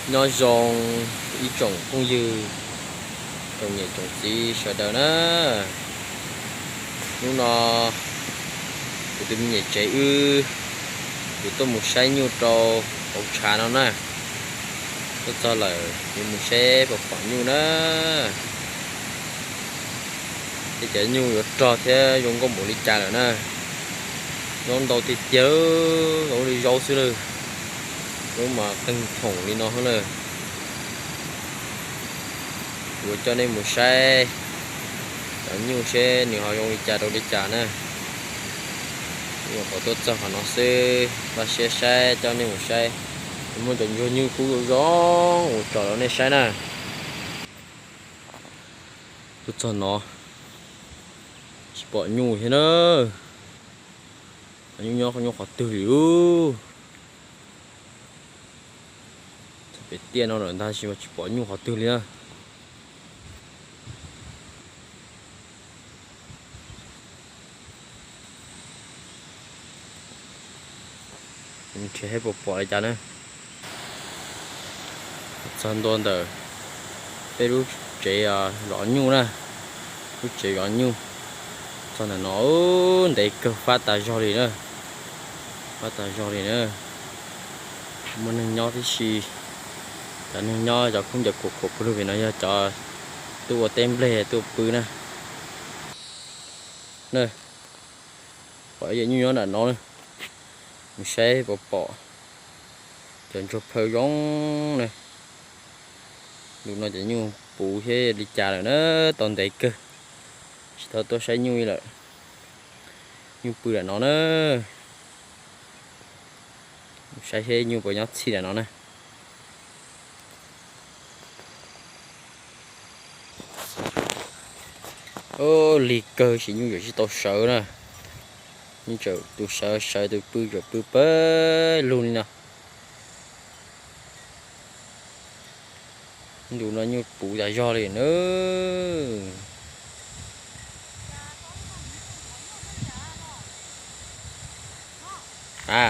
Nyob zoo ib tsoom phooj ywg, tsoom niam tsoom txiv sawv daws na. Hnub no kuv tus me niam tsev wb, kuv tuaj mus saib nyuj rau hauv tshav no na. Tuaj txog lawm yuav mus saib puas pom nyuj na. Tej cov nyuj yuav rog thiab zoo nkauj npaum li cas lawm na. Zaub ntau tiag tiag, zaub li zaub xwb lawm. Zaub mas qeeg thoom li no lawm. Kuv coj nej mus saib cov nyuj seb nws ho zoo li cas rau li cas na. Nyuj qhov tuaj txog qhov no xwb, npaj siab saib, coj nej mus saib. Muaj cov ntsuag nyuj kub zoo zoo, kuv tsom rau nej saib na. Tuaj txog no tsis pom nyuj thiab na. Nyuj nyob nyuj qhov twg li ub. Txog pem tiaj no lawm ntag tab sis mas tsis pom nyuj qhov twg li na. Nrhiav saib puas pom li cas na. Txog ntua ntawm peb lub tsev zov nyuj na, lub tsev zov nyuj. Txog ntawm no ntev kawg, fab tas zog li na, fab tas zog li na. Muaj neeg nyob tib si, cov neeg nyob cov khaub ncaws khuam khuam pw rau pem no yog cov tuaj ua teb nplej tuaj pw na. Na, pom ib yam nyuj nyob nram no na, mus saib puas pom cov ntsuag phaw zoo na. Ntu no cov nyuj puv thiab li cas lawm na, tau ntev kawg tsis tau tuaj saib nyuj li lawm. Nyuj pw nram no na, saib seb nyuj puas nyob txhij nram no na. Lig kawg ces nyuj yuav tsis tau sawv na. Nyuj tseem tus sawv sawv, tus pw tseem pw pawg lug li no. Ntu no nyuj puv tas zog li na. A,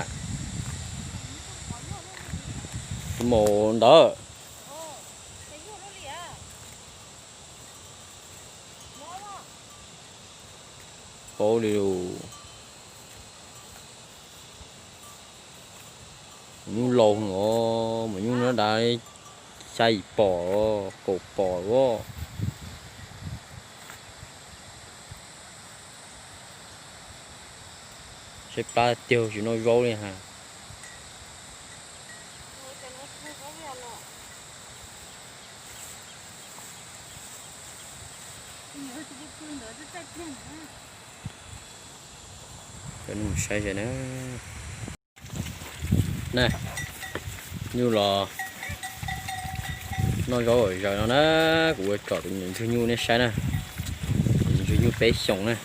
tus maum ntawd. Paub li lus. Nyuj laus no, mas nyuj no dav xya yim pom, kaum pom as. Saib plab tiag tsis noj zaub li ha. Saib na. Na, nyuj los noj zaub zaws no na, kuv ua tsom tus niam ntsuag nyuj nej saib na. Tus niam ntsuag nyuj peb xyoos na.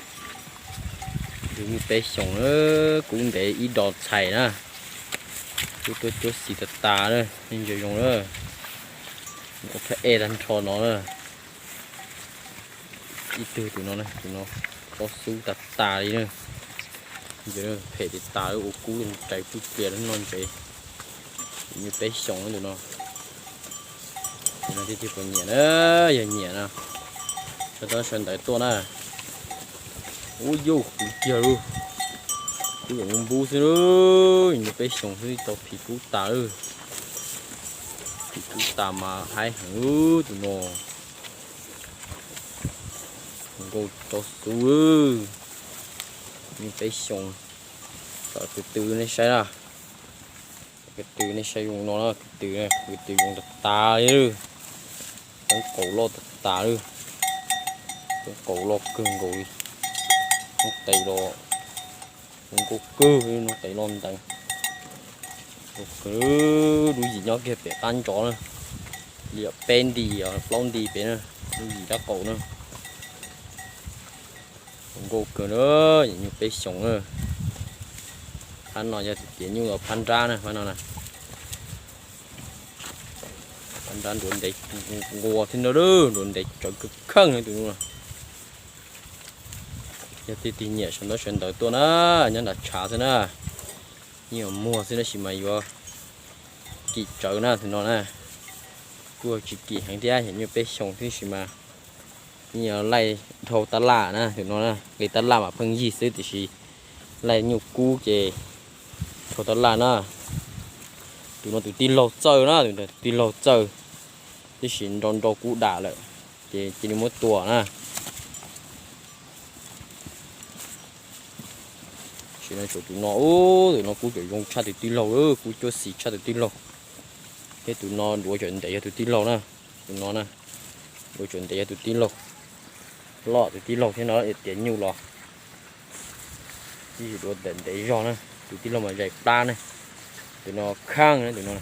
Tus nyuj peb xyoos na, kub ntev ib dos txhais na. Kub tuaj cuab xis tas tas na, nej ntsia zoo na. Ua phem ej tag nrho no na. Ib tug tus no, tus no tsob xub tas tas li na. Ntsia phem tas tas, ua kub rais pwj plias no ntses. Tus nyuj peb xyoos tus no. Tus no thiaj tias puas nyiam na, yog nyiam na, sawv tau sawv ntawv tuaj na. Ub yuj, kub kiag lub, kub yuav npub xwb, nyuj peb xyoos xwb tau phim kub tas lawm. Phim kub tas mas haib heev tus no. Nkauj tsob xub, nyuj peb xyoos. Tso kwv tw nej saib na. Kwv tw nej saib zoo no na, kwv tw, kwv tw zoo tas tas li. Toob qaus loj tas tas li. Toob qaus loj kawg nkaus li. Noob tes los zoo nkauj kawg, noob tes loj ntees. Lub yim nyob kiag pem qab ntsov na. Li peb nti, plaub nti pem na, lub yim dab qaus na. Zoo nkauj kawg na, nyuj peb xyoos na. Phab no yog tias nyuj los phab nrab na, phab no na. Phab nrab nruav ntev nquas thiab no, nruav ntev tsawv kawg kheej tus no. Yog tias tig nyiam sawv ntaub sawv ntawv tuaj na, nyob nram tshav xwb na. Nyiam muag xwb tab sis mas yuav kim tsawv na tus no na. Kuj tsis kim heev thiab, nyuj peb xyoos thiab tab sis mas nyuj laij dhau tab laj na, tus no na, nqis tab laj mas pheej yig xwb tiam sis laij nyuj kub ces dhau tab laj na. Tus no tus tij laug txawj na, tus no tus tij laug txawj, tab sis nrau nrau kub dam lawm ces cia li muab tua na. Sim no tshuav tus no, tus no kub tseem zoo tshaj tus tij laug, kub cuab xis tshaj tus tij laug. Thiab tus no duav tseem ntev yog tus tij laug na. Tus no na, duav tseem ntev yog tus tij laug, loj tus tij laug thiab no tias nyuj los. Tab sis duav ntev zog na, tus tij laug mas zais plab na. Tus no kheej na, tus no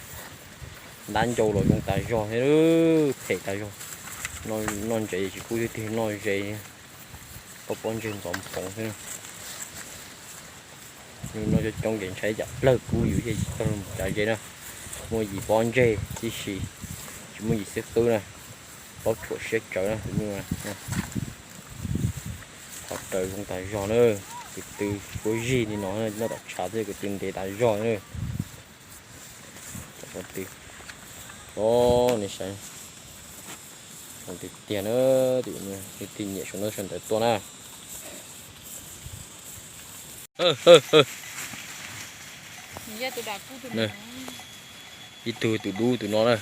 ntab ncau los zoo tas zog thiab, phem tas zog. Noj ntses tsis pub leej twg noj ze, pob pob ntseg ntxov nphoov xwb. Nyuj noj coob coob ces ntshai cas plawg kub yus thiaj tsis tau mus tsav ze na. Muaj yim pob ntseg tib si, tsis muaj yim xwb qwb na. Paub tshuam siab tsawv na tus nyuj na. Qhov raws zoo tas zog na, kwv tw suab zig li no, nyob tom tshav thiab kwv tw ntev tas zog na. Os, nej saib, zoo tiag tiag na, tus twg nyiam sawv ntawd sawv ntawd tuaj na. Ib tug tus dub tus no na,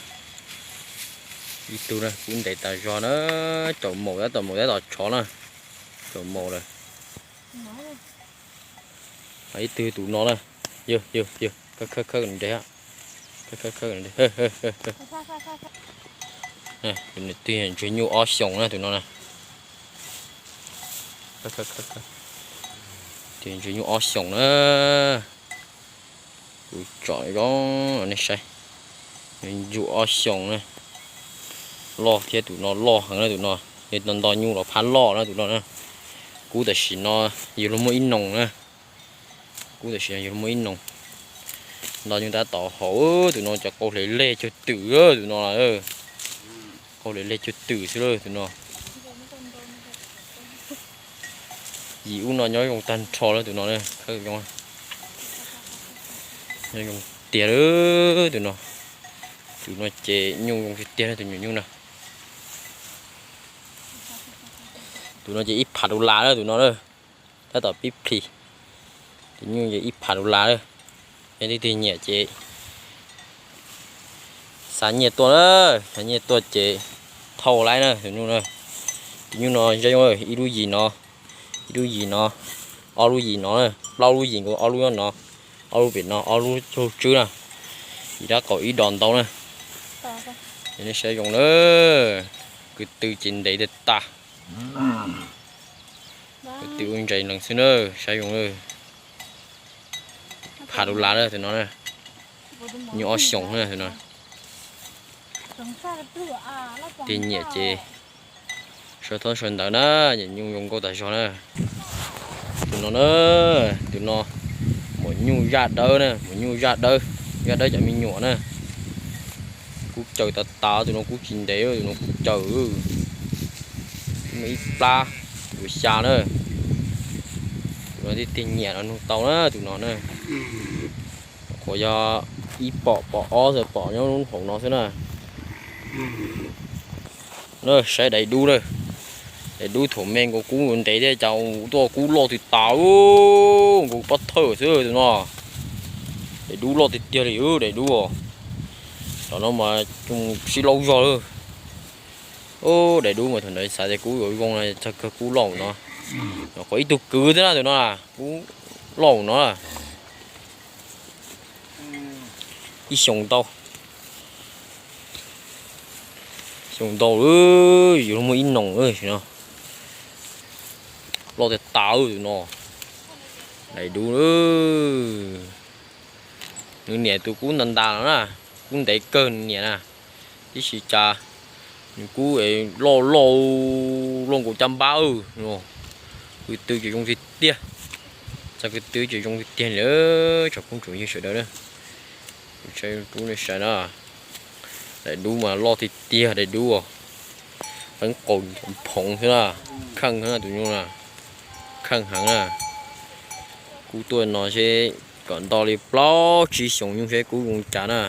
ib tug na, kub ntev tas zog na, caum maum tab tom maum tab tom tshov na, caum maum lawm. Ib tug tus no na, yawg yawg yawg, khawb khawb nres, khawb khawb nres. Tus no twb yog ntsuag nyuj ob xyoos na tus no na. Tus ntsuag nyuj ob xyoos na. Kuv tsom zoo nej saib, ntsuag ob xyoos na, loj thiab tus no loj heev na tus no, nto nto nyuj los phab loj na tus no na. Kub tam sim no yus luag muaj ib noos na, kub tam sim no yus luag muaj ib noos. Nto nyuj tab tom haus, tus no cov qau hle leg cuag twm tus no, qau hle leg cuag twm xwb tus no. Yim ub no nyob zoo tag nrho lawm tus no, nyob zoo tiag lawm tus no. Tus no ces nyuj zoo tiag tiag na tus nyuam nyuj na. Tus no ces ib phav dollar lawm tus no na, tab tom pib plis. Tus nyuj ces ib phav dollar lawm. Yog leej twg nyiam ces xa nyiaj tuaj na, xa nyiaj tuaj ces thauj laib na tus nyuj na. Tus nyuj no zoo, ib lub yim no, ib lub yim no, ob lub yim no, plaub lub yim nkaus, ob lub nyob no, ob lub pem no, ob lub tug tswb na. Yim dab qaum ib dos ntau na. Nej saib zoo na, kwv tw ces ntev tiag tas. Kwv tw ua ntses lees xwb na, saib zoo na. Phav dollar na tus no, nyuj ob xyoos na tus no. Tus nyiam ces sawv thaum sawv ntawd na, nyuj zoo nkauj tas zog na. Tus no na, tus no maum nyuj zaj dawb na, maum nyuj zaj dawb, zaj dawb cov me nyuam na. Kub caws tas tas, tus no kub tsis ntev, tus no kub caws, muaj ib plab, tus xya na. Tus no thiaj tig nyiam no nug tau na tus no na. Qhuav yog ib pom pom ob txawm pom nyob lub hauv no xwb na. Na saib daim dub na, daim dub thaum me nkaus kub ntev thiab cas tuaj kub loj tiag tas, nkaus pob thawj xwb tus no. Daim dub loj tiag tiag li daim dub os. Tam no mas sib laub zog lawm. Daim dub mas thaum ntawd xav tias kub yuav zoo no, txog kawg kub loj no. Qhov ib tug kwv thiab na tus no, kub loj no. Ib xyoos ntau, xyoo ntau lawm, yuav muaj ib noos lawm no. Loj tiag tas tus no, daim dub lawm. Nws niam tus kub ntas ntas no na, kub ntev kawg nws niam na. Tib si cas nws kub loj loj, loj nkaus caj npab no. Kwv tw ces zoo tiag tiag, txog kwv tw ces zoo tiag tiag li. Tsoom phooj ywg sawv daws na, kuv tshawb rub nej saib na, daim dub mas loj tiag tiag daim dub os. Qeeb qaus phoov xwb na, kheej xwb na tus nyuj na, kheej heev na. Kub tuaj no seb kom nto li plaub tsib xyoos nyuj seb kub zoo cas na.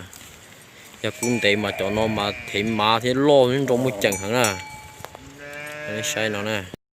Yog kub ntev mas cov no mas thev mav thiab loj nroo muaj ceem heev na. Saib no na.